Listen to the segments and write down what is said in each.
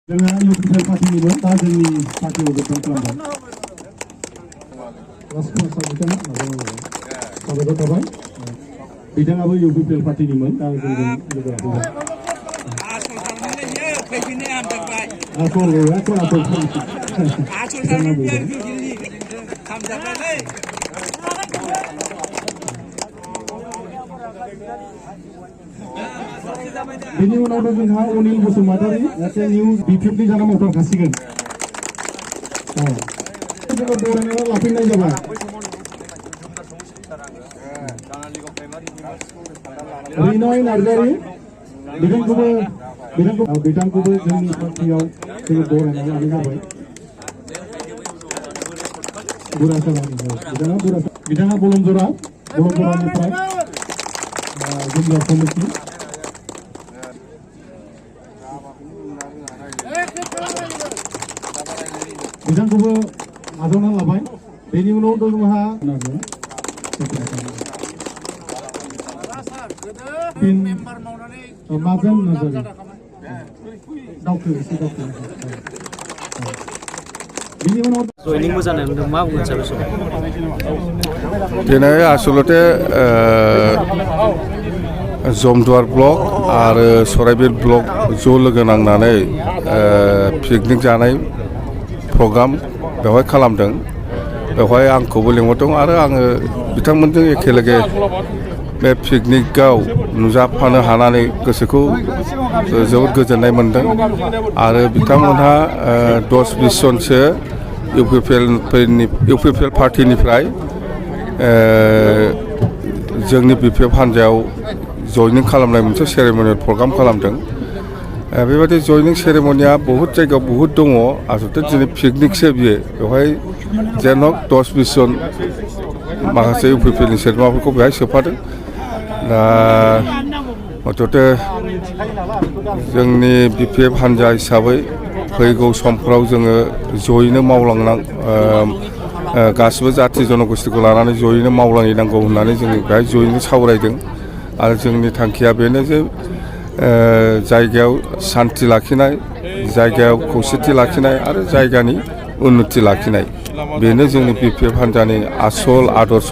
जोंहा इउपिपिएल पार्टिनिमोन दा जोंनि पार्टियाव जोबनानै खालामबाय साबायखर थाबाय बिथाङाबो इउपिपिएल पार्टिनिमोन दा जोंजों लोगो लाफैबाय बिनि उनावनो जोंहा अनिल बसुमतारी जाहाथे निउज बिपिएफनि जाना मावथारखासिगोन जोङो बरायनानै लाफैनाय जाबाय रिनय नार्जारी बिथांखौबो जोंनि पार्टियाव जोङो बरायनानै लानाय जाबाय बिथाङा बलमजरानिफ्राय जिल्ला कमिटि बिथांखौबो आजावना लाबाय बेनि उनाव जोंहा माजों दिनै आसलते जमदुवार ब्लक आरो सराइबिल ब्लक ज' लोगो नांनानै पिकनिक जानाय प्रग्राम बेवहाय खालामदों बेवहाय आंखौबो लिंहरदों आरो आङो बिथांमोनजों एखेलगे बे पिकनिकआव नुजाफानो हानानै गोसोखौ जोबोद गोजोननाय मोनदों आरो बिथांमोनहा 10-20 जनसो इउपिपिएल पार्टिनिफ्राय जोंनि बिपिएफ हान्जायाव जयनिं खालामनाय मोनसे सेरेमनियेल प्रग्राम खालामदों बेबायदि जयनिं सेरेमनिया बहुत जायगायाव बहुत दङ आसलते दिनै पिकनिकसो बियो बेवहाय जेन' 10-20 जन माखासे इउपिपिएलनि सोद्रोमाफोरखौ बेहाय सोफादों दा मथथे जोंनि बिपिएफ हान्जा हिसाबै फैगौ समफ्राव जोङो जयैनो मावलांनां गासिबो जाथि जनगोष्ठीखौ लानानै जयैनो मावलांनांगौ होननानै जोङो बेहाय जयैनो सावरायदों आरो जोंनि थांखिया बेनो जे जायगायाव सान्थि लाखिनाय जायगायाव खौसेथि लाखिनाय आरो जायगानि उन्नति लाखिनाय बेनो जोंनि बिपिएफ हान्जानि आसल आदर्श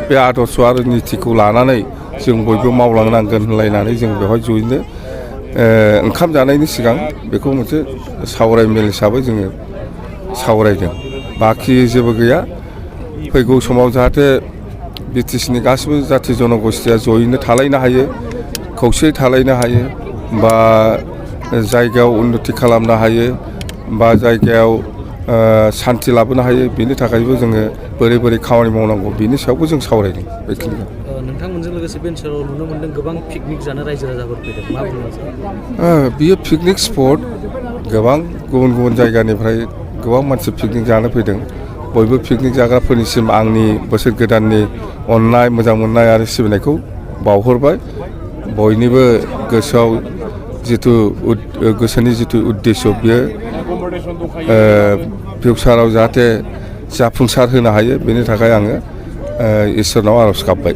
बे आदर्श आरो नितिखौ लानानै जों बयबो मावलांनांगोन होनलायनानै जों बेवहाय जयैनो ओंखाम जानायनि सिगां बेखौ मोनसे सावरायमेल हिसाबै जोङो सावरायदों बाखि जेबो गैया फैगौ समाव जाहाथे बिटिसिनि गासिबो जाथि जनगोष्ठीया जयैनो थालायनो हायो खौसेयै थालायनो हायो बा जायगायाव उन्नति खालामनो हायो बा जायगायाव सान्थि लाबोनो हायो बेनि थाखायबो जोङो बोरै खामानि मावनांगौ बेनि सायावबो जों सावरायदों बेखिनिखौ नोंथांमोनजों लोगोसे बे ओनसोलाव नुनो मोन्दों गोबां पिकनिक जानो रायजो राजाफोर फैदों मा बुंनो बियो पिकनिक स्पट गोबां गुबुन जायगानिफ्राय गोबां मानसि पिकनिक जानो फैदों बयबो पिकनिक जाग्राफोरनिसिम आंनि बोसोर गोदाननि अननाय मोजां मोननाय आरो सिबिनायखौ बावहरबाय बयनिबो गोसोआव गोसोनि जिथु उद्देश्य बियो फिउचाराव जाहाथे जाफुंसार होनो हायो बेनि थाखाय आङो इसोरनाव आर'ज गाबबाय